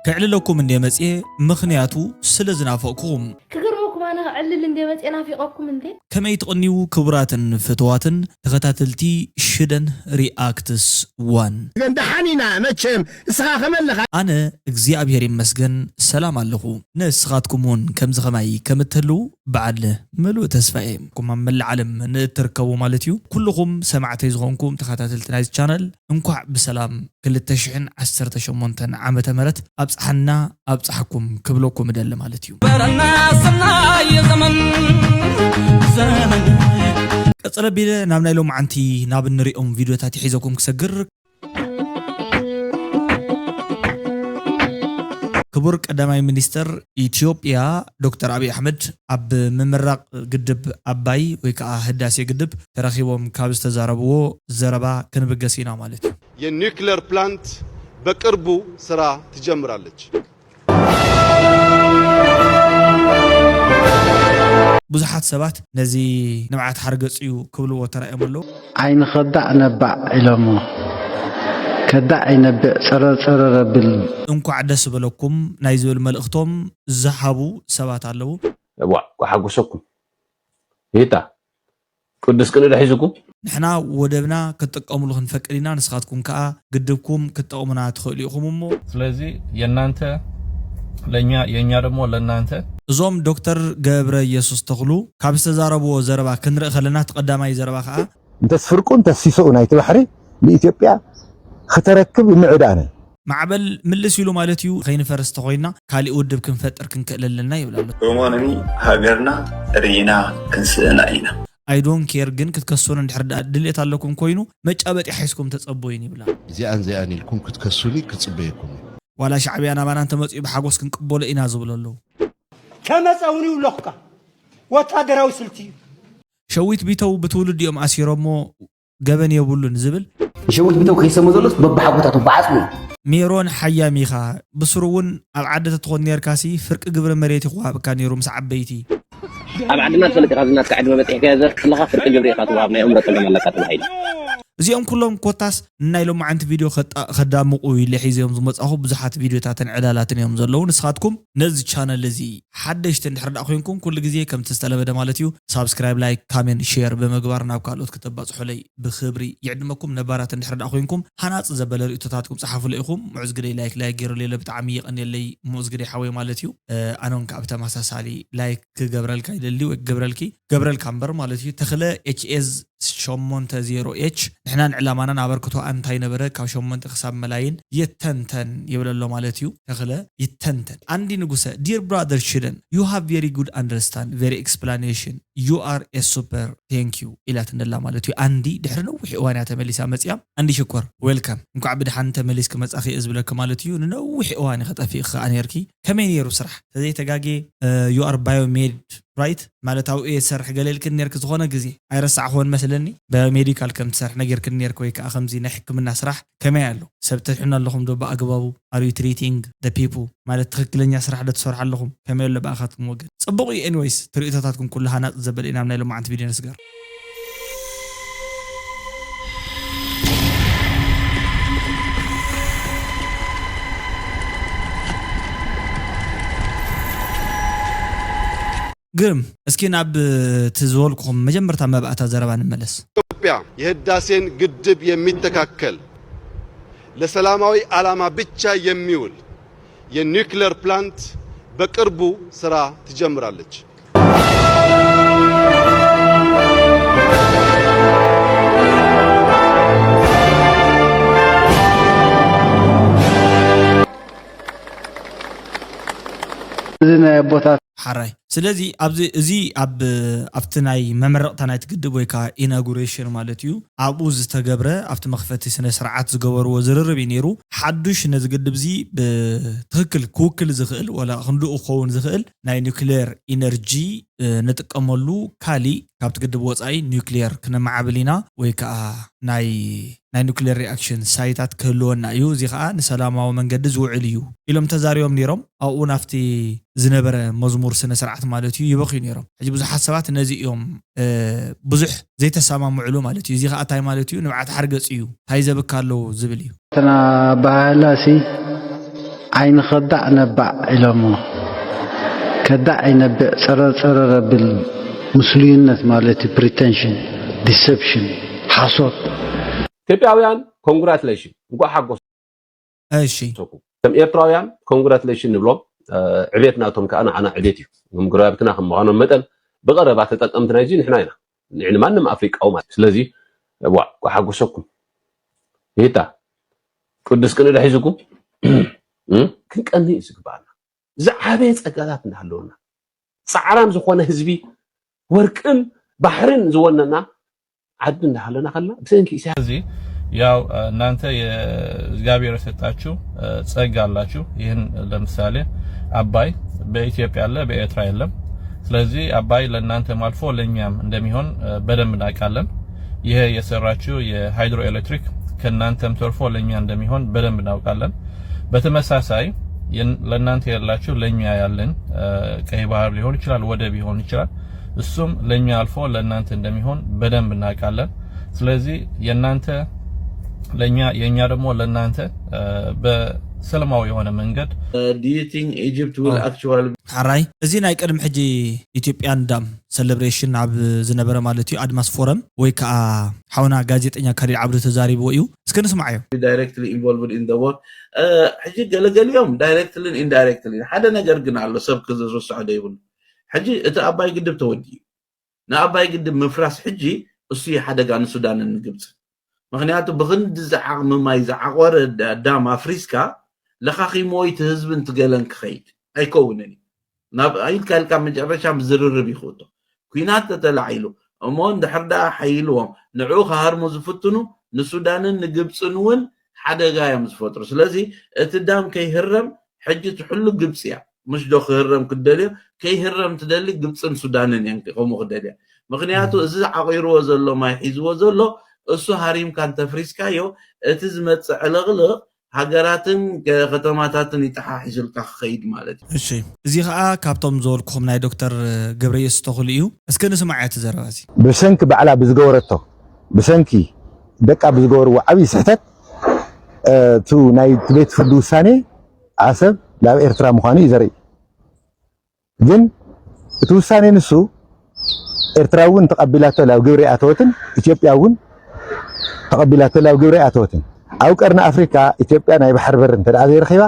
ከዕልለኩም እንደ መጽኤ፣ ምኽንያቱ ስለ ዝናፈቕኩም። ክገርመኩም ኣነ ክዕልል እንደ መጽኤ ናፊቐኩም እንደ ከመይ ትቕንዩ ክቡራትን ፍትዋትን ተኸታተልቲ ሽደን ሪኣክትስ ዋን? ግን ደሓን ኢና መቸም። እስኻ ከመለኻ? ኣነ እግዚኣብሔር ይመስገን ሰላም ኣለኹ። ንስኻትኩም እውን ከምዚ ኸማይ ከም እትህልዉ በዓል ምሉእ ተስፋ እየ። ኩም ኣብ መላእ ዓለም ንእትርከቡ ማለት እዩ። ኩልኹም ሰማዕተይ ዝኾንኩም ተኸታተልቲ ናይዚ ቻነል እንኳዕ ብሰላም ክልተ ሽሕን ዓሰርተ ሸሞንተን ዓመተ ምህረት ኣብጽሓና ኣብጽሓኩም ክብለኩም እደሊ ማለት እዩ። በረና ሰናይ ዘመን ዘመን ቀጸለ ቢለ ናብ ናይ ሎማዓንቲ ናብ እንሪኦም ቪድዮታት ይሒዘኩም ክሰግር። ክቡር ቀዳማይ ሚኒስተር ኢትዮጵያ ዶክተር ኣብይ ኣሕመድ ኣብ ምምራቕ ግድብ ኣባይ ወይ ከዓ ህዳሴ ግድብ ተረኺቦም ካብ ዝተዛረብዎ ዘረባ ክንብገስ ኢና ማለት እዩ። የኒውክሌር ፕላንት በቅርቡ ስራ ትጀምራለች። ብዙሓት ሰባት ነዚ ንብዓት ሓርገጽ እዩ ክብልዎ ተራእዮም ኣለዉ። ዓይኒ ከዳዕ ነባዕ ኢሎሞ። ከዳዕ ኣይነብዕ፣ ጸረር ጸረር ኣብል። እንኳዕ ደስ በለኩም ናይ ዝብል መልእኽቶም ዝሃቡ ሰባት ኣለዉ። ዋ ሓጎሰኩም ይታ ቅዱስ ቅንኢ ሒዝኩም ንሕና ወደብና ክትጥቀሙሉ ክንፈቅድ ኢና፣ ንስኻትኩም ከኣ ግድብኩም ክትጠቕሙና ትኽእሉ ኢኹም እሞ። ስለዚ የእናንተ ለእኛ የእኛ ደግሞ ለእናንተ። እዞም ዶክተር ገብረ ኢየሱስ ተኽሉ ካብ ዝተዛረብዎ ዘረባ ክንርኢ ከለና፣ እቲ ቀዳማይ ዘረባ ከኣ እንተስ ፍርቁ እንተስ ሲሶኡ ናይቲ ባሕሪ ንኢትዮጵያ ክተረክብ ይምዕድ ኣነ። ማዕበል ምልስ ኢሉ ማለት እዩ፣ ከይንፈርስ ተኾይና ካሊእ ውድብ ክንፈጥር ክንክእል ኣለና ይብል ኣሎ። እዋንኒ ሃገርና ርኢና ክንስእና ኢና። I don't care ግን ክትከሱን እንድሕር ደኣ ድልየት ኣለኩም ኮይኑ መጫበጢ ሓይስኩም ተጸቦይን ይብላ። እዚኣን እዚኣን ኢልኩም ክትከሱኒ ክጽበየኩም እዩ። ዋላ ሻዕብያ ናባና እንተመጽኡ ብሓጎስ ክንቅበሎ ኢና ዝብሉ ኣለዉ። ከመፀ እውን ይብለኩካ ወታደራዊ ስልቲ እዩ። ሸዊት ቢተው ብትውልድ እዮም ኣሲሮሞ ገበን የብሉን ዝብል። ንሸዊት ቢተው ከይሰሞ ዘሎስ በብሓጎታቱ ብዓፅሙ እዩ። ሜሮን ሓያም ኢኻ ብስሩ እውን ኣብ ዓዲ ተትኾን ኔርካሲ ፍርቂ ግብሪ መሬት ይኽዋብካ ኔሩ ምስ ዓበይቲ። ኣብ ዓድና ትፈልጥ ኢኻ ዝናትካ ዕድመ በፂሕካዮ ዘለኻ ፍርቂ ግብሪ ኢኻ ትወሃብ ናይ ኣእምሮ ፀገም ኣለካ ተባሂሉ። እዚኦም ኩሎም ኮታስ ናይ ሎማዓንቲ ቪድዮ ከዳምቑ ኢለ ሒዘዮም ዝመፃኹ ብዙሓት ቪድዮታትን ዕላላትን እዮም ዘለዉ። ንስኻትኩም ነዚ ቻነል እዚ ሓደሽቲ እንድሕር ዳኣ ኮይንኩም ኩሉ ግዜ ከምቲ ዝተለመደ ማለት እዩ ሳብስክራይብ፣ ላይክ፣ ካሜንት፣ ሼር ብምግባር ናብ ካልኦት ክተባፅሑለይ ብክብሪ ይዕድመኩም። ነባራት እንድሕር ዳኣ ኮይንኩም ሃናፂ ዘበለ ርእቶታትኩም ፀሓፉለ ኢኹም። ሙዑዝ ግደይ ላይክ ላይክ ገይሩለይ ብጣዕሚ የቐንየለይ ሙዑዝ ግደይ ሓወይ ማለት እዩ። ኣነውን ከዓ ብተመሳሳሊ ላይክ ክገብረልካ ይደሊ ወይ ክገብረልኪ ገብረልካ እምበር ማለት እዩ። ተኽለ ኤች ኤዝ ሸሞንተ ዜሮ ኤች ንሕናን ዕላማናን ኣበርክቶ ኣንታይ ነበረ ካብ ሸሞንተ ክሳብ መላይን ይተንተን ይብል ኣሎ ማለት እዩ። ተኽለ ይተንተን። ኣንዲ ንጉሰ dear brother ሽደን you have very good understand very explanation you are a super thank you ኢላትኒ ኣላ ማለት እዩ። ኣንዲ ድሕሪ ነዊሕ እዋን እያ ተመሊሳ መፅያ። ኣንዲ ሽኮር welcome እንኳዕ ብድሓን ተመሊስኪ መፃኺ እየ ዝብለኪ ማለት እዩ። ንነዊሕ እዋን ኢኺ ጠፊእኪ ከዓ ነይርኪ። ከመይ ነይሩ ስራሕ? ተዘይተጋግየ you are biomed right ማለት ኣብኡ እየ ዝሰርሕ ገለ ኢልክኒ ነይርኪ ዝኾነ ግዜ ኣይረሳዕኹዎን መስለኒ። ባዮሜዲካል ከም ትሰርሒ ነጊርክኒ ነይርኪ ወይ ከዓ ከምዚ ናይ ሕክምና ስራሕ ከመይ ኣሎ? ሰብ ተድሕኑ ኣለኹም ዶ ብኣግባቡ? Are you treating the people ማለት ትኽክለኛ ስራሕ ዶ ትሰርሑ ኣለኹም? ከመይ ኣሎ ብኣኻትኩም ወገን? ፅቡቕ እዩ። ኤኒወይስ ትርኢቶታትኩም ኩሉ ሃናፂ ዘበለ ኢና ኣብ ናይ ሎማዓንቲ ቪድዮ ንስገር። ግርም እስኪ ናብ እቲ ዝበልኩኹም መጀመርታ መባእታ ዘረባ ንመለስ። ኢትዮጵያ የህዳሴን ግድብ የሚተካከል ለሰላማዊ ዓላማ ብቻ የሚውል የኒውክሌር ፕላንት በቅርቡ ስራ ትጀምራለች። እዚ ናይ ኣቦታት ሓራይ ስለዚ ኣብዚ እዚ ኣብ ኣብቲ ናይ መመረቕታ ናይቲ ግድብ ወይ ከዓ ኢናጉሬሽን ማለት እዩ ኣብኡ ዝተገብረ ኣብቲ መኽፈቲ ስነ ስርዓት ዝገበርዎ ዝርርብ እዩ ነይሩ። ሓዱሽ ነዚ ግድብ እዚ ብትኽክል ክውክል ዝኽእል ወላ ክንድኡ ክኸውን ዝኽእል ናይ ኒውክሌር ኢነርጂ ንጥቀመሉ ካሊእ ካብቲ ግድብ ወፃኢ ኒውክሌር ክነማዕብል ኢና ወይ ከዓ ናይ ናይ ኒውክሌር ሪኣክሽን ሳይታት ክህልወና እዩ፣ እዚ ከዓ ንሰላማዊ መንገዲ ዝውዕል እዩ ኢሎም ተዛሪቦም ነይሮም። ኣብኡ ናብቲ ዝነበረ መዝሙር ስነ ስርዓት ማለት እዩ ይበኽዩ ነይሮም። ሕጂ ብዙሓት ሰባት ነዚ እዮም ብዙሕ ዘይተሰማምዕሉ ማለት እዩ። እዚ ከዓ እንታይ ማለት እዩ? ንብዓት ሓርገፅ እዩ፣ እንታይ ዘብካ ኣለዉ ዝብል እዩ። ተና ባህላሲ ዓይኒ ከዳዕ ነባዕ ኢሎሞ። ከዳዕ ይነብዕ፣ ጸረር ጸረር ኣብል፣ ምስሉይነት ማለት እዩ፣ ፕሪተንሽን፣ ዲሰፕሽን፣ ሓሶት። ኢትዮጵያውያን ኮንግራትሌሽን፣ እንኳዕ ሓጎሰኩም። እሺ ከም ኤርትራውያን ኮንግራትሌሽን ንብሎም። ዕቤት ናቶም ከዓ ንዓና ዕቤት እዩ። ከም ጎረባብትና ከም ምዃኖም መጠን ብቐረባ ተጠቀምቲ ናይዚ ንሕና ኢና። ንማንም ኣፍሪቃዊ ማለት። ስለዚ ዋ ሓጎሰኩም። ይታ ቅዱስ ቅንደ ሒዝኩም ክንቀኒ እዩ ዝግባኣና። ዝዓበየ ጸጋታት እንዳሃለወና፣ ጻዕራም ዝኾነ ህዝቢ፣ ወርቅን ባሕርን ዝወነና ዓዲ እንዳሃለና ከለና ብሰንኪ ኢሳያስ ስለዚህ ያው እናንተ የእግዚአብሔር የሰጣችሁ ጸጋ አላችሁ። ይህን ለምሳሌ አባይ በኢትዮጵያ አለ፣ በኤርትራ የለም። ስለዚህ አባይ ለእናንተም አልፎ ለእኛም እንደሚሆን በደንብ እናውቃለን። ይሄ የሰራችሁ የሃይድሮ ኤሌክትሪክ ከእናንተም ተርፎ ለእኛ እንደሚሆን በደንብ እናውቃለን። በተመሳሳይ ለእናንተ ያላችሁ ለእኛ ያለን ቀይ ባህር ሊሆን ይችላል፣ ወደብ ሊሆን ይችላል። እሱም ለእኛ አልፎ ለእናንተ እንደሚሆን በደንብ እናውቃለን። ስለዚህ የእናንተ ለእኛ፣ የእኛ ደግሞ ለእናንተ በሰላማዊ የሆነ መንገድ Do you think Egypt will actually ሓራይ እዚ ናይ ቅድሚ ሕጂ ኢትዮጵያን ዳም ሰለብሬሽን ኣብ ዝነበረ ማለት እዩ ኣድማስ ፎረም ወይ ከዓ ሓውና ጋዜጠኛ ካሊድ ዓብዱ ተዛሪብዎ እዩ። እስኪ ንስማዓዮ። Directly involved in the war? ሕጂ ገለገሊኦም directly and indirectly ሓደ ነገር ግን ኣሎ ሰብ ክዝርስዖ ዘይብሉ። ሕጂ እቲ ኣባይ ግድብ ተወዲኡ። ንኣባይ ግድብ ምፍራስ ሕጂ እሱ እዩ ሓደጋ ንሱዳንን ንግብፅን። ምክንያቱ ብክንድዚ ዓቕሚ ማይ ዝዓቆረ ዳም ኣፍሪስካ ለኻኺምዎ እቲ ህዝቢ እንትገለን ክኸይድ ኣይከውንን እዩ። ናብ ኢልካ ኢልካ መጨረሻ ብዝርርብ ይኽእቶ ኩናት ተተላዒሉ እሞ እንድሕር ደኣ ሓይልዎም ንዕኡ ክሃርሙ ዝፍትኑ ንሱዳንን ንግብፅን እውን ሓደጋ እዮም ዝፈጥሩ። ስለዚ እቲ ዳም ከይህረም ሕጂ ትሕሉ ግብፂ እያ። ምሽ ዶ ክህረም ክደልዮ? ከይህረም ትደሊ ግብፅን ሱዳንን እየን ከምኡ ክደልያ። ምክንያቱ እዚ ዓቂርዎ ዘሎ ማይ ሒዝዎ ዘሎ እሱ ሃሪምካ እንተፍሪስካዮ እቲ ዝመፅእ ዕልቕልቕ ሃገራትን ከተማታትን ይጠሓሒዙልካ ክኸይድ ማለት እዩ። እሺ፣ እዚ ከዓ ካብቶም ዝበልኩኹም ናይ ዶክተር ገብረየሱስ ተኽሉ እዩ። እስከ ንስማዕ እቲ ዘረባ እዚ። ብሰንኪ ባዕላ ብዝገበረቶ ብሰንኪ ደቃ ብዝገበርዎ ዓብዪ ስሕተት እቱ ናይ ቤት ፍርዲ ውሳኔ ዓሰብ ናብ ኤርትራ ምዃኑ እዩ ዘርኢ። ግን እቲ ውሳኔ ንሱ ኤርትራ እውን ተቐቢላቶ ናብ ግብሪ ኣተወትን ኢትዮጵያ እውን ተቐቢላቶ ናብ ግብሪ ኣተወትን። ኣብ ቀርኒ ኣፍሪካ ኢትዮጵያ ናይ ባሕሪ በር እንተ ደኣ ዘይረኺባ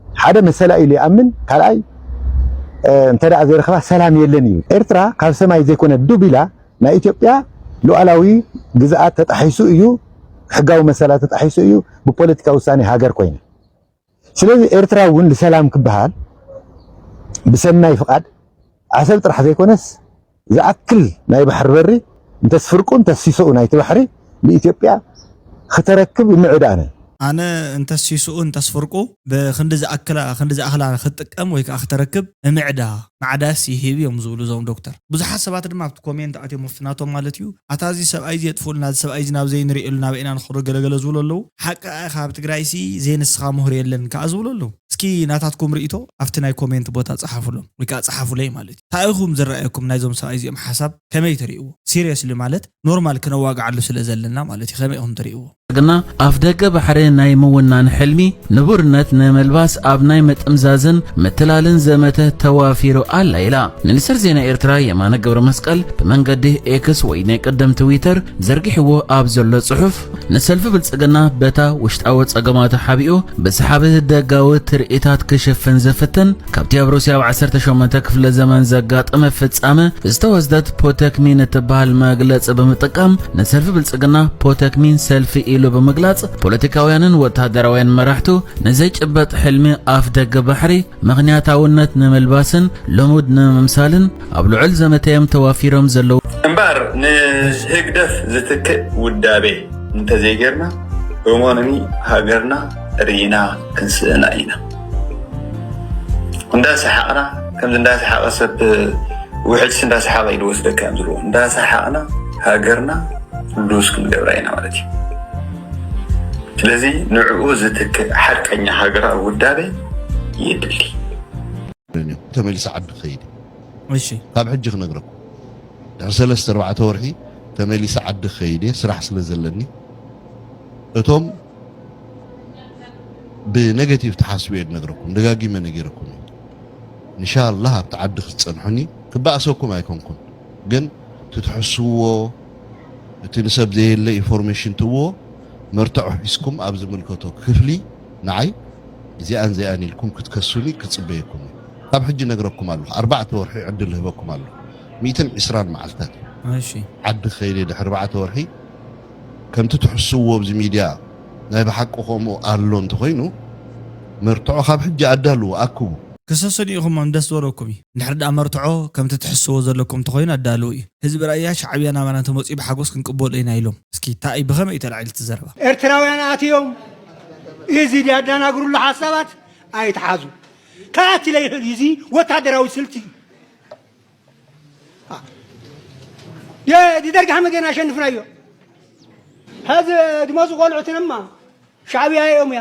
ሓደ መሰላ ኢሉ ይኣምን፣ ካልኣይ እንተ ደኣ ዘይረኽባ ሰላም የለን እዩ። ኤርትራ ካብ ሰማይ ዘይኮነ ዱብ ኢላ ናይ ኢትዮጵያ ሉዓላዊ ግዝኣት ተጣሒሱ እዩ፣ ሕጋዊ መሰላ ተጣሒሱ እዩ፣ ብፖለቲካ ውሳኔ ሃገር ኮይና። ስለዚ ኤርትራ እውን ንሰላም ክበሃል ብሰናይ ፍቓድ ዓሰብ ጥራሕ ዘይኮነስ ዝኣክል ናይ ባሕሪ በሪ እንተስ ፍርቁ እንተስ ሲሶኡ ናይቲ ባሕሪ ንኢትዮጵያ ክተረክብ ይምዕድ ኣነ። ኣነ እንተስ ሲሶኡ እንተስ ፍርቁ ብክንዲ ዝኣክላ ክንዲ ዝኣኽላ ክትጥቀም ወይ ከዓ ክተረክብ እምዕዳ ማዕዳስ ይህብ እዮም ዝብሉ እዞም ዶክተር። ብዙሓት ሰባት ድማ ኣብቲ ኮሜንት ኣትዮም ኣብቲ ናቶም ማለት እዩ ኣታ እዚ ሰብኣይ እዚ የጥፍኡልና እዚ ሰብኣይ እዚ ናብ ዘይንሪእሉ ናበይ ኢና ንኸዶ ገለገለ ዝብሉ ኣለዉ። ሓቂ ከዓ ካብ ትግራይ ሲ ዘይንስኻ ምሁር የለን ከዓ ዝብሉ ኣለዉ። እስኪ ናታትኩም ርእይቶ ኣብቲ ናይ ኮሜንት ቦታ ጸሓፉሎም ወይ ከዓ ጸሓፉለይ ማለት እዩ። እንታይ ኢኹም ዝረኣየኩም ናይዞም ሰብኣይ እዚኦም ሓሳብ ከመይ ትርእይዎ? ሲሪየስሊ ማለት ኖርማል ክነዋግዓሉ ስለ ዘለና ማለት እዩ። ከመይ ኢኹም ትርእይዎ? ግና ኣፍደገ ባሕሪ ናይ ምውናን ሕልሚ ንቡርነት ንምልባስ ኣብ ናይ ምጥምዛዝን ምትላልን ዘመተ ተዋፊሩ ኣላ ኢላ። ሚኒስትር ዜና ኤርትራ የማነ ገብረ መስቀል ብመንገዲ ኤክስ ወይ ናይ ቅድም ትዊተር ዘርጊሕዎ ኣብ ዘሎ ጽሑፍ ንሰልፊ ብልጽግና በታ ውሽጣዊ ጸገማቱ ሓቢኡ ብሰሓቢ ደጋዊ ትርኢታት ክሽፍን ዝፍትን ካብቲ ኣብ ሩስያ ኣብ ዓሰርተ ሸሞንተ ክፍለ ዘመን ዘጋጠመ ፍጻመ ዝተወስደት ፖተክሚን እትበሃል መግለጺ ብምጥቃም ንሰልፊ ብልጽግና ፖተክሚን ሰልፊ ኢሉ ብምግላጽ ፖለቲካውያንን ወታደራውያን መራሕቱ ንዘይጭበጥ ሕልሚ ኣፍ ደገ ባሕሪ ምኽንያታውነት ንምልባስን ልሙድ ንምምሳልን ኣብ ልዑል ዘመተ እዮም ተዋፊሮም ዘለዉ። እምበኣር ንህግደፍ ዝትክእ ውዳቤ እንተዘይጌርና እሞንኒ ሃገርና ርኢና ክንስእና ኢና። እንዳሰሓቕና ከምዚ እንዳሰሓቐ ሰብ ውሕጅስ እንዳሰሓቐ ኢሉ ወስደካ እዮም ዝብልዎ። እንዳሰሓቕና ሃገርና ሉዝ ክንገብራ ኢና ማለት እዩ። ስለዚ ንዕኡ ዝትክእ ሓቀኛ ሃገራዊ ውዳቤ የድሊ። ተመሊሰ ዓዲ ክኸይድ እየ። እሺ ካብ ሕጂ ክነግረኩም ድሕሪ ሰለስተ ኣርባዕተ ወርሒ ተመሊሰ ዓዲ ክኸይድ እየ ስራሕ ስለ ዘለኒ እቶም ብነገቲቭ ትሓስቡ እየ ዝነግረኩም፣ ደጋጊመ ነጊረኩም። እንሻላህ ኣብቲ ዓዲ ክትፀንሑኒ ክበኣሰኩም ኣይኮንኩን፣ ግን እቲ ትሕስዎ፣ እቲ ንሰብ ዘየለ ኢንፎርሜሽን ትዎ መርትዖ ሒዝኩም ኣብ ዝምልከቶ ክፍሊ ንዓይ እዚኣን እዚኣን ኢልኩም ክትከሱኒ ክፅበየኩም እዩ። ካብ ሕጂ ነግረኩም ኣለኹ፣ ኣርባዕተ ወርሒ ዕድል ህበኩም ኣለኹ። ሚእትን ዕስራን መዓልታት እዩ። እሺ ዓዲ ከይደ ድሕሪ ኣርባዕተ ወርሒ ከምቲ ትሕስዎ ኣብዚ ሚድያ ናይ ብሓቂ ከምኡ ኣሎ እንተኮይኑ መርትዖ ካብ ሕጂ ኣዳልዎ ኣክቡ። ክሰሰኒ ኢኹም ደስ ዝበለኩም እዩ። እንድሕር ደኣ መርትዖ ከምቲ ትሕስዎ ዘለኩም እንተኮይኑ ኣዳልው እዩ። ህዝቢ ራያ ሻዕብያ ናባና እንተመፅኡ ብሓጎስ ክንቅበሎ ኢና ኢሎም። እስኪ እንታይ ብኸመይ እዩ ተላዒሉ እቲ ዘረባ? ኤርትራውያን ኣትዮም እዚ ዳዳናግሩሉ ሓሳባት ኣይትሓዙ። ክኣቲ ለይኽእል እዩ። እዚ ወታደራዊ ስልቲ እዩ። የ- ደርግ ሓመገና ኣሸንፍናዮ። ሕዚ ድመፁ ቆልዑትንማ ሻዕብያ እዮም እያ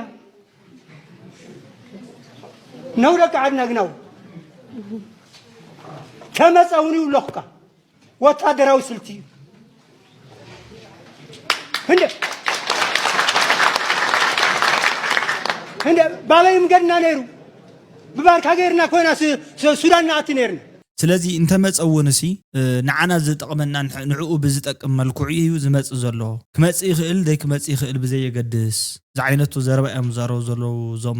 ነው ደቂ ዓድና ግናው ተመፀ እውን ይብለኹካ ወታደራዊ ስልቲ እዩ። እንደ እንደ ባበይ ምገድና ነይሩ ብባርካ ገይርና ኮይና ሱ- ሱ- ሱዳን ንኣቲ ነይርና። ስለዚ እንተመፀ እውን ሲ ንዓና ዝጠቕመና ንዕ- ንዕኡ ብዝጠቅም መልክዑ እዩ ዝመፅእ ዘሎ። ክመፅእ ይኽእል ዘይክመፅእ ይኽእል ብዘየገድስ ዝዓይነቱ ዘረባ እዮም ዝዛረቡ ዘለዉ እዞም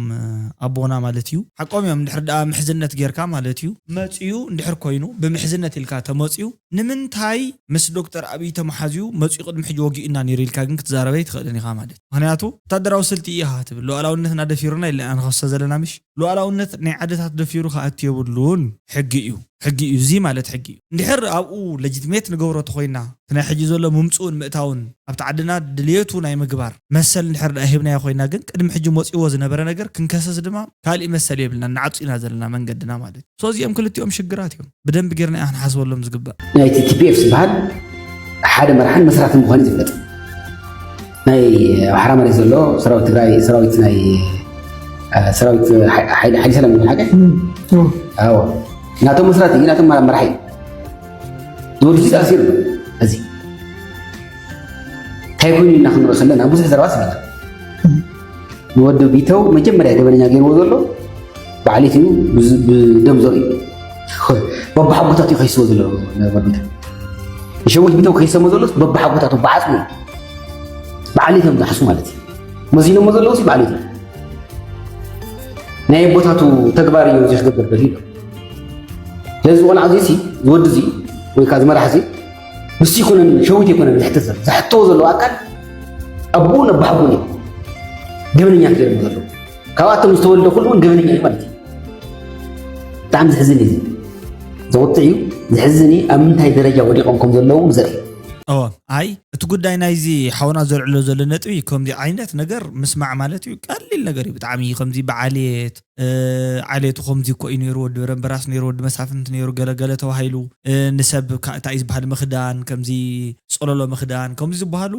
ኣቦና ማለት እዩ። ሓቆም እዮም። እንድሕር ደኣ ምሕዝነት ጌርካ ማለት እዩ መፅዩ እንድሕር ኮይኑ ብምሕዝነት ኢልካ ተመፅዩ ንምንታይ ምስ ዶክተር ኣብይ ተመሓዝዩ መፅዩ ቅድሚ ሕጂ ወጊኡና ነይሩ ኢልካ ግን ክትዛረበ ኣይትኽእልን ኢኻ ማለት እዩ። ምክንያቱ ወታደራዊ ስልቲ እዩ ኢኻ ትብል። ሉዓላውነትና ደፊሩና ኢልና ኢና ንኸሶ ዘለና ምሽ? ሉዓላውነት ናይ ዓድታት ደፊሩ ክኣቱ የብሉን። ሕጊ እዩ ሕጊ እዩ። እዚ ማለት ሕጊ እዩ። እንድሕር ኣብኡ ለጅትሜት ንገብሮ ተኮይና እቲ ናይ ሕጂ ዘሎ ምምፅኡን ምእታውን ኣብቲ ዓድና ድልየቱ ናይ ምግባር መሰል እንድሕር ደኣ ሂብናዮ ኮይና ግን ቅድሚ ሕጂ መፅእዎ ዝነበረ ነገር ክንከሰስ ድማ ካሊእ መሰል የብልና። ንዓፁ ኢና ዘለና መንገድና ማለት እዩ። ሶ እዚኦም ክልቲኦም ሽግራት እዮም። ብደንቢ ጌርና ኢና ክንሓስበሎም ዝግባእ። ናይቲ ቲ ፒ ኤፍ ዝበሃል ሓደ መራሕን መስራትን ምዃኑ እዩ ዝፍለጥ። ናይ ኣምሓራ መሬት ዘሎ ሰራዊት ትግራይ ሰራዊት ናይ ሰራዊት ሓይሊ ሓይሊ ሰላም ይብል ሓቀ? ኣዎ ናቶም መስራቲ ናቶም መራሒ ዝወዱ እዚ ኣሲሩ እዚ እንታይ ኮይኑ ኢና ክንርኢ ከለና ብዙሕ ዘረባ ስሚና ንወዲ ቢተው መጀመርያ ገበነኛ ገይርዎ ዘሎ በዓሌት እዩ። ብደም ዘር እዩ በባሓጎታት እዩ ከይስዎ ዘሎ። ቢተው ንሸዊት ቢተው ከይሰሞ ዘሎስ በባሓጎታቱ ብዓፅሙ እዩ። በዓሌት እዮም ዝሓሱ ማለት እዩ። መዚኖሞ ዘለዉ በዓሌት እዩ። ናይ ኣቦታቱ ተግባር እዩ እዚ ክገብር ደልዩ። ስለዚ ቆልዓ እዚ ዝወዲ እዚ ወይ ከዓ ዝመራሕ እዚ ንሱ ይኮነን ሸዊት ይኮነን ዝሕተት ዘሎ ዝሕተዎ ዘለዎ ኣካል ኣቦን ኣባሓጎን እዩ። ገበነኛ ገይሮም ዘለዉ ካብኣቶም ዝተወልደ ኩሉ እውን ገበነኛ እዩ ማለት እዩ። ብጣዕሚ ዝሕዝን እዩ። ዘቁጥዕ እዩ። ዝሕዝን እዩ። ኣብ ምንታይ ደረጃ ወዲቆም ከም ዘለዉ ዘርኢ እወ ኣይ እቲ ጉዳይ ናይዚ ሓውና ዘልዕሎ ዘሎ ነጥቢ ከምዚ ዓይነት ነገር ምስማዕ ማለት እዩ ቀሊል ነገር እዩ ብጣዕሚ ከምዚ ብዓሌት ዓሌቱ ከምዚ እኮ እዩ ነይሩ ወዲ በረምበራስ ነይሩ ወዲ መሳፍንት ነይሩ ገለገለ ተባሂሉ ንሰብ እንታይ ዝበሃል ምክዳን ከምዚ ፀለሎ ምክዳን ከምዚ ዝበሃሉ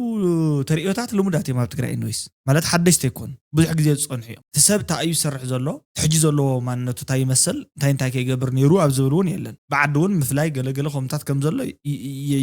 ተርእዮታት ልሙዳት እዮም ኣብ ትግራይ ኖይስ ማለት ሓደሽቲ ኣይኮኑ ብዙሕ ግዜ ዝፀንሑ እዮም እቲ ሰብ እንታይ እዩ ዝሰርሕ ዘሎ ሕጂ ዘለዎ ማንነቱ እንታይ ይመስል እንታይ እንታይ ከይገብር ነይሩ ኣብ ዝብል እውን የለን ብዓዲ እውን ምፍላይ ገለገለ ከምታት ከም ዘሎ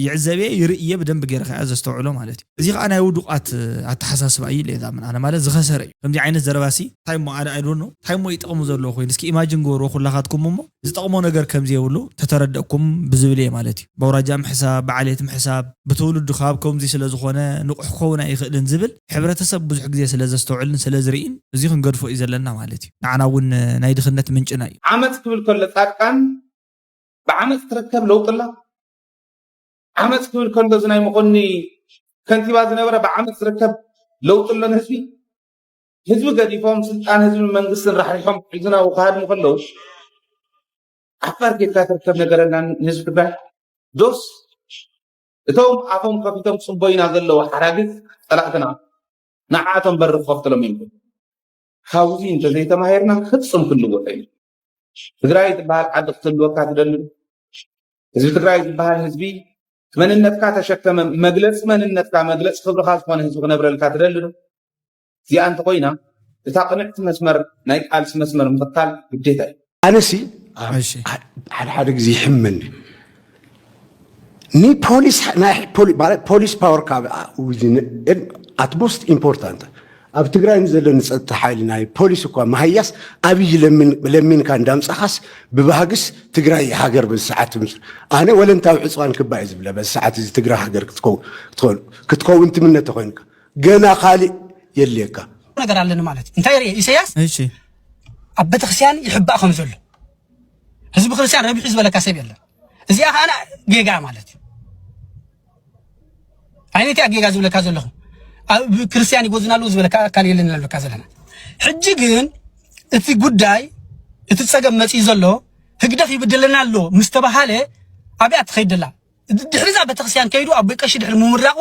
ይዕዘብየ ይርእየ ብደንብ ገይረ ከኣ ዘስተውዕሎ ማለት እዩ እዚ ከዓ ናይ ውዱቃት ኣተሓሳስባ እዩ ኢለ ዝኣምን ኣነ ማለት ዝኸሰረ እዩ ከምዚ ዓይነት ዘረባሲ እንታይ እሞ ኣነ ኣይዶኖ እንታይ እሞ ይጠቕሙ ዘለዎ ኮይኑ እስኪ ኢማጅን ገበርዎ ኩላኻትኩም እሞ ዝጠቕሞ ነገር ከም ዘይብሉ ተተረደእኩም ብዝብል እየ ማለት እዩ። በውራጃ ምሕሳብ፣ ብዓሌት ምሕሳብ፣ ብትውልዱ ካብ ከምዚ ስለ ዝኾነ ንቑሕ ክኸውን ኣይኽእልን ዝብል ሕብረተሰብ ብዙሕ ግዜ ስለ ዘስተውዕልን ስለ ዝርእን እዚ ክንገድፎ እዩ ዘለና ማለት እዩ። ንዓና እውን ናይ ድኽነት ምንጭና እዩ። ዓመፅ ክብል ከሎ ፃድቃን ብዓመፅ ትረከብ ለውጢ ኣላ? ዓመፅ ክብል ከሎ እዚ ናይ መኾኒ ከንቲባ ዝነበረ ብዓመፅ ዝርከብ ለውጢ ኣሎ ንህዝቢ? ህዝቢ ገዲፎም ስልጣን ህዝብን መንግስትን ራሕሪሖም ክሕዝናው ክሃድሙ ከለዉ ዓፋር ኬድካ ትርከብ ነገር ኣላ ንህዝቢ ትግራይ ዶስ እቶም ኣፎም ከፊቶም ፅቦይና ዘለዉ ሓራግፅ ፀላእትና ንዓኣቶም በሪ ክኸፍትሎም እዮም ካብዚ እንተዘይተማሂርና ፍፁም ክንልወጠ እዩ ትግራይ ዝበሃል ዓዲ ክትህልወካ ትደሊ ህዝቢ ትግራይ ዝበሃል ህዝቢ መንነትካ ተሸከመ መግለፂ መንነትካ መግለፂ ክብርካ ዝኾነ ህዝቢ ክነብረልካ ትደሊ ዶ እዚኣ እንተኮይና እታ ቅንዕቲ መስመር ናይ ቃልሲ መስመር ምኽታል ግዴታ እዩ። ኣነሲ ሓደ ሓደ ግዜ ይሕመኒ ኒ ፖሊስ ናይ ፖሊስ ፓወር ካብ ኣትሞስት ኢምፖርታንት ኣብ ትግራይ ንዘሎ ንፀጥታ ሓይሊ ናይ ፖሊስ እኳ መሃያስ ኣብይ ለሚን- ለሚንካ እንዳምፃኻስ ብባህግስ ትግራይ ሃገር በዚ ሰዓት ትምስ ኣነ ወለንታዊ ዕፅዋን ክባ እዩ ዝብለ በዚ ሰዓት እዚ ትግራይ ሃገር ክትከው- ክትኸውን ክትከውን ትምነ ተኮይንካ ገና ካሊእ የድልየካ። ነገር ኣለኒ ማለት እዩ። እንታይ ርኢ ኢሳያስ እሺ ኣብ ቤተክርስትያን ይሕባእ ከም ዘሎ ህዝቢ ክርስቲያን ረቢሑ ዝበለካ ሰብ የለን። እዚኣ ከዓ ጌጋ ማለት እዩ። ኣይነቲያ ጌጋ ዝብለካ ዘለኹ ኣብ ክርስቲያን ይጎዝና ኣለዉ ዝበለካ ኣካል የለን ዝበለካ ዘለና። ሕጂ ግን እቲ ጉዳይ እቲ ፀገም መፅኡ ዘሎ ህግደፍ ይብድለና ኣሎ ምስ ተባሃለ ኣብያ ትኸይድ ደላ ድሕሪዛ ቤተክርስትያን ከይዱ ኣብ ቀሺ ድሕሪ ምምራቑ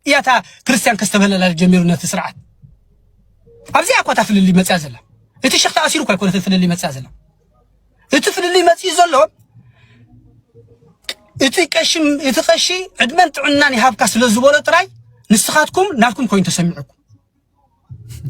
እያ እታ ክርስቲያን ከስተብህለላ ጀሚሩ ነቲ ስርዓት ኣብዚኣ እኳ እታ ፍልልይ መፅያ ዘላ። እቲ ሸኽ ተኣሲሩ እኳ ኣይኮነ እቲ ፍልልይ መፅያ ዘላ። እቲ ፍልልይ መፅዩ ዘሎ እቲ ቀሺ እቲ ቀሺ ዕድመን ጥዕናን ይሃብካ ስለ ዝበሎ ጥራይ ንስኻትኩም ናትኩም ኮይኑ ተሰሚዑኩም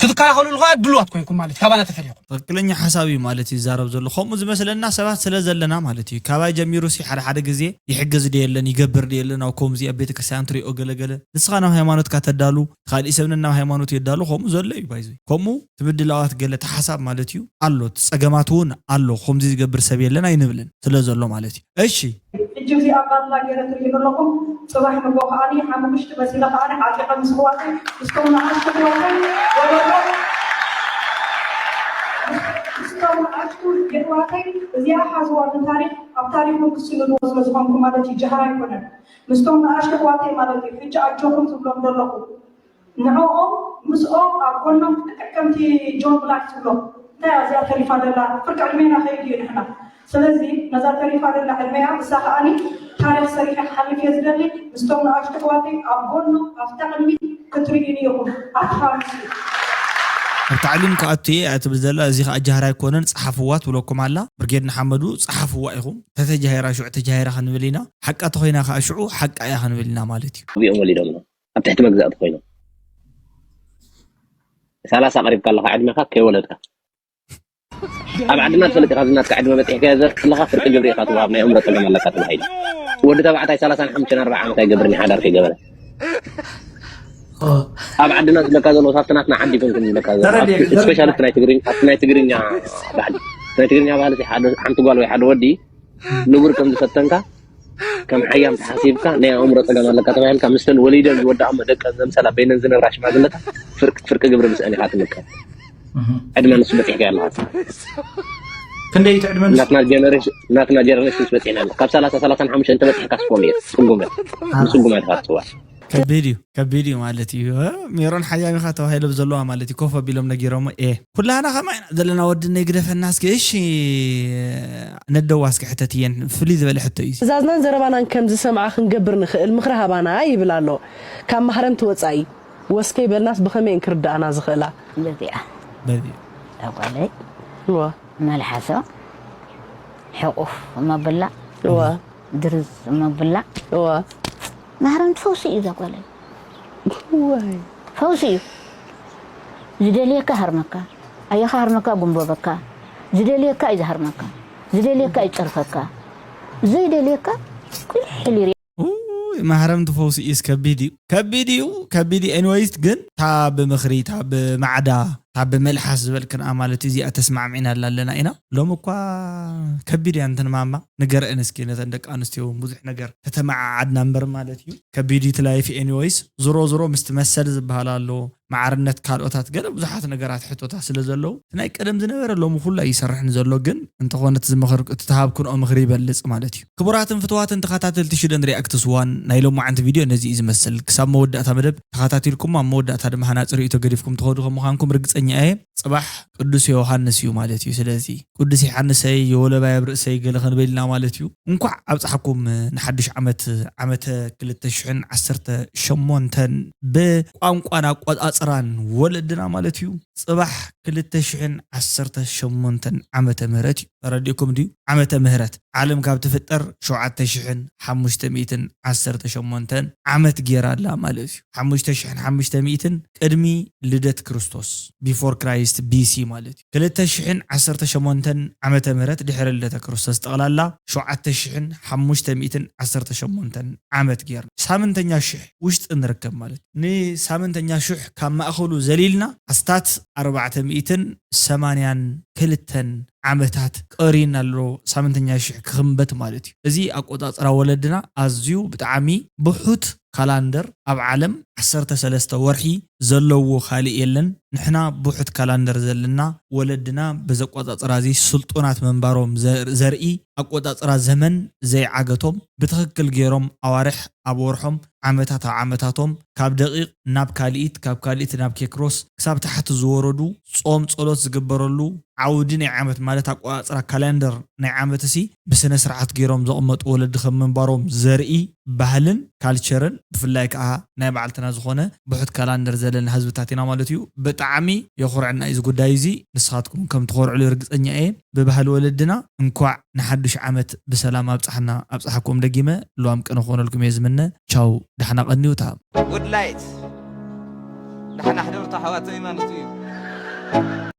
ክትከላኸሉ ከኣ ድሉዋት ኮይንኩም ማለት እዩ ካባና ተፈሊኹም። ትኽክለኛ ሓሳብ እዩ ማለት እዩ ዝዛረብ ዘሎ። ከምኡ ዝመስለና ሰባት ስለ ዘለና ማለት እዩ። ካባይ ጀሚሩ ሲ ሓደ ሓደ ግዜ ይሕግዝ ድየለን ይገብር ድየለን ኣብ ከምዚ ኣብ ቤተክርስትያን ትሪኦ ገለገለ ንስኻ ናብ ሃይማኖትካ ተዳሉ ካልእ ሰብን ናብ ሃይማኖት የዳሉ ከምኡ ዘሎ እዩ ባይዘ ከምኡ ትምድላዋት ገለ ተሓሳብ ማለት እዩ ኣሎ እቲ ጸገማት እውን ኣሎ ከምዚ ዝገብር ሰብ የለን ኣይንብልን ስለ ዘሎ ማለት እዩ እሺ ሕጂ እዚኣ ባላ ገይረ ትርእዩ ዘለኹም። ጽባሕ ንግሆ ከኣኒ ሓሙሽቲ መሲለ ከኣኒ ዓጢቐ ምስ ኣሕዋተይ ምስቶም ንኣሽቱ ኣሕዋተይ ወለዶ ምስቶም ንኣሽቱ ኣሕዋተይ እዚኣ ሓዝዋ ንታሪኽ ኣብ ታሪኽኩም ክስንድዎ ስለ ዝኾንኩም ማለት እዩ። ጃህራ ኣይኮነን። ምስቶም ንኣሽቱ ኣሕዋተይ ማለት እዩ። ሕጂ ኣጆኹም ትብሎም ዘለኹ። ንዕኦም ምስኦም ኣብ ጎኖም ልክዕ ከምቲ ጆን ብላክ ትብሎ እንታይ እያ እዚኣ ተሪፋ ዘላ ፍርቂ ዕድሜና ከይድ እዩ ንሕና ስለዚ ነዛ ተሪፋ ዘላ ዕድሜያ እሳ ከዓኒ ታሪክ ሰሪሐ ክሓልፍ እየ ዝደሊ ምስቶም ንኣሽቱ ኣሕዋተይ ኣብ ጎኖም ኣብታ ቅድሚት ክትርእዩኒ ኢኹም ኣትፋንስ እዩ ኣብ ታዕሊም ክኣቱ እየ እያ ትብል ዘላ እዚ ከዓ ጃህራ ኣይኮነን ፀሓፍዋ ትብለኩም ኣላ ብርጌድ ንሓመዱ ፀሓፍዋ ኢኹም ተተጃሂራ ሽዑ ተጃሂራ ክንብል ኢና ሓቃ ተኮይና ከዓ ሽዑ ሓቃ እያ ክንብል ኢና ማለት እዩ እዚኦም ወሊዶምና ኣብ ትሕቲ መግዛእቲ ኮይኖም ሰላሳ ቀሪብካ ኣለኻ ዕድመኻ ከይወለድካ ኣብ ዓድና ትፈልጥ ኢኻ ዝናትካ ዕድመ በፂሕካዮ ዘለኻ ፍርቂ ግብሪ ኢኻ ትወሃብ ናይ ኣእምሮ ፀገም ኣለካ ተባሂሉ ወዲ ተባዕታይ ሰላሳን ሓሙሽተን ኣርባዓ ዓመት ኣይገብርን ሓዳር ከይገበረ ኣብ ዓድና ዝብለካ ዘሎ ካብቲ ናትና ዓዲ ይኮንኩም ዝብለካ ስፔሻሊ ናይ ትግርኛ ባህሊ ናይ ትግርኛ ባህሊ ሓንቲ ጓል ወይ ሓደ ወዲ ንቡር ከም ዝፈተንካ ከም ሓያም ተሓሲብካ ናይ ኣእምሮ ፀገም ኣለካ ተባሂልካ ምስተን ወሊደን ዝወደኣሞ ደቀን ዘምሰላ በይነን ዝነብራ ሽማግለታት ፍርቂ ፍርቂ ግብሪ ምስአን ኢካ ትምከር ዕድመ ንሱ በፂሕካ ኣለካ ክንደይ እቲ ዕድመ ንሱ ናትና ጀነሬሽን ናትና ጀነሬሽን ምስ በፂሕና ኣለና ካብ ሰላሳ ሰላሳን ሓሙሽተን ተበፂሕካ ስፖም እየ ፅጉመ ንፅጉመ ኢካ ትፅዋዕ ከቢድ እዩ ከቢድ እዩ ማለት እዩ ሜሮን ሓያሚኻ ተባሂለ ብዘለዋ ማለት እዩ ኮፍ ኣቢሎም ነጊሮሞ ኤ ኩላህና ከማ ኢና ዘለና ወዲ ነይ ግደፈና እስኪ እሺ ነደዋ እስኪ ሕተት እየን ፍልይ ዝበለ ሕቶ እዩ ትእዛዝናን ዘረባናን ከም ዝሰምዓ ክንገብር ንኽእል ምኽሪ ሃባና ይብል ኣሎ ካብ ማህረምቲ ወፃኢ ወስከይ በልናስ ብኸመይ እን ክርድኣና ዝኽእላ በዚኣ በዚ ጓለይ ዋ መልሓሶ ሕቑፍ መብላዕ ዋ ድርዝ መብላዕ ዋ ማህረምቲ ፈውሲ እዩ እዛ ጓለይ ዋይ ፈውሲ እዩ ዝደልየካ ሃርመካ ኣየኻ ሃርመካ ጉንበበካ ዝደልየካ እዩ ዝሃርመካ ዝደልየካ እዩ ጨርፈካ ዘይደልየካ ቁልሕል ይርያ ውይ ማህረምቲ ፈውሲ እዩስ ከቢድ እዩ ከቢድ እዩ ከቢድ እዩ ኤኒወይስ ግን ታ ብምኽሪ ታ ብማዕዳ ታ ብመልሓስ ዝበልክንኣ ማለት እዩ እዚኣ ተስማዕሚዕናላ ኣለና ኢና ሎም እኳ ከቢድ እያ እንትን ማማ ንገረእን እስኪ ነተን ደቂ ኣንስትዮ እውን ብዙሕ ነገር ተተመዓዓድና እምበር ማለት እዩ ከቢድ እዩ ትላይፍ ኤኒወይስ ዝሮ ዝሮ ምስቲ መሰል ዝበሃል ኣሎ ማዕርነት ካልኦታት ገለ ብዙሓት ነገራት ሕቶታት ስለ ዘለዉ እቲ ናይ ቀደም ዝነበረ ሎሚ ኩሉ ኣይሰርሕን ዘሎ ግን እንተኾነ እቲ ዝመኸር እቲ ተሃብክንኦ ምኽሪ ይበልፅ ማለት እዩ ክቡራትን ፍትዋትን ተኸታተልቲ ሽደን ሪኣክትስ ዋን ናይ ሎማዓንቲ ቪድዮ ነዚ እዩ ዝመስል ክሳብ መወዳእታ መደብ ተኸታቲልኩም ኣብ መወዳእታ ድማ ሃናፂ ርእቶ ገዲፍኩም ትኸዱ ከም ምዃንኩም ርግፀኛ እየ ፅባሕ ቅዱስ ዮሃንስ እዩ ማለት እዩ ስለዚ ቅዱስ ዮሃንሰይ የወለባይ ኣብ ርእሰይ ገለ ክንብል ኢና ማለት እዩ እንኳዕ ኣብፅሓኩም ንሓድሽ ዓመት ዓመተ ክልተ ሽሕን ዓሰርተ ሸሞንተን ብቋንቋን ኣቆፃፅራን ወለድና ማለት እዩ ፅባሕ ክልተ ሽሕን ዓሰርተ ሸሞንተን ዓመተ ምህረት እዩ። ተረዲእኩም ድዩ? ዓመተ ምህረት ዓለም ካብ ትፍጠር ሸውዓተ ሽሕን ሓሙሽተ ሚእትን ዓሰርተ ሸሞንተን ዓመት ጌራ ኣላ ማለት እዩ። ሓሙሽተ ሽሕን ሓሙሽተ ሚእትን ቅድሚ ልደት ክርስቶስ፣ ቢፎር ክራይስት፣ ቢሲ ማለት እዩ። ክልተ ሽሕን ዓሰርተ ሸሞንተን ዓመተ ምህረት ድሕሪ ልደተ ክርስቶስ፣ ጠቕላላ ሸውዓተ ሽሕን ሓሙሽተ ሚእትን ዓሰርተ ሸሞንተን ዓመት ጌርና ሳምንተኛ ሽሕ ውሽጢ ንርከብ ማለት እዩ። ንሳምንተኛ ሽሕ ካብ ማእኸሉ ዘሊልና ኣስታት ኣርባዕተ ሚእትን ሰማንያን ክልተን ዓመታት ቀሪና ኣሎ ሳምንተኛ ሽሕ ክኽንበት ማለት እዩ። እዚ ኣቆጻጽራ ወለድና ኣዝዩ ብጣዕሚ ብሑት ካላንደር ኣብ ዓለም ዓሰርተ ሰለስተ ወርሒ ዘለዎ ካልእ የለን። ንሕና ብሑት ካላንደር ዘለና ወለድና በዚ ኣቆጻጽራ እዚ ስልጡናት ምንባሮም ዘ-፣ ዘርኢ ኣቆጻጽራ ዘመን ዘይዓገቶም ብትኽክል ገይሮም ኣዋርሕ ኣብ ወርሖም ዓመታት ኣብ ዓመታቶም ካብ ደቂቕ ናብ ካልኢት ካብ ካልኢት ናብ ኬክሮስ ክሳብ ታሕቲ ዝወረዱ ጾም ጸሎት ዝግበረሉ ዓውዲ ናይ ዓመት ማለት ኣቆጻጽራ ካላንደር ናይ ዓመት እሲ ብስነ ስርዓት ገይሮም ዘቕመጡ ወለዲ ከም ምንባሮም ዘርኢ ባህልን ካልቸርን ብፍላይ ከዓ ናይ ባዕልትና ዝኾነ ብሑት ካላንደር ዘለና ህዝብታት ኢና ማለት እዩ። ብጣዕሚ የኹርዕና እዩ እዚ ጉዳይ እዚ። ንስኻትኩም ከም ትኾርዕሉ ርግጸኛ እየ። ብባህሊ ወለድና እንኳዕ ንሓዱሽ ዓመት ብሰላም ኣብጻሕና ኣብጻሕኩም። ደጊመ ሉዋም ቅነ ክኾነልኩም እየ ዝምነ። ቻው፣ ዳሕና ቀንዩ። ታም ጉድ ላይት ዳሕና ሕደርቶ ሓዋተይ ማለት እዩ።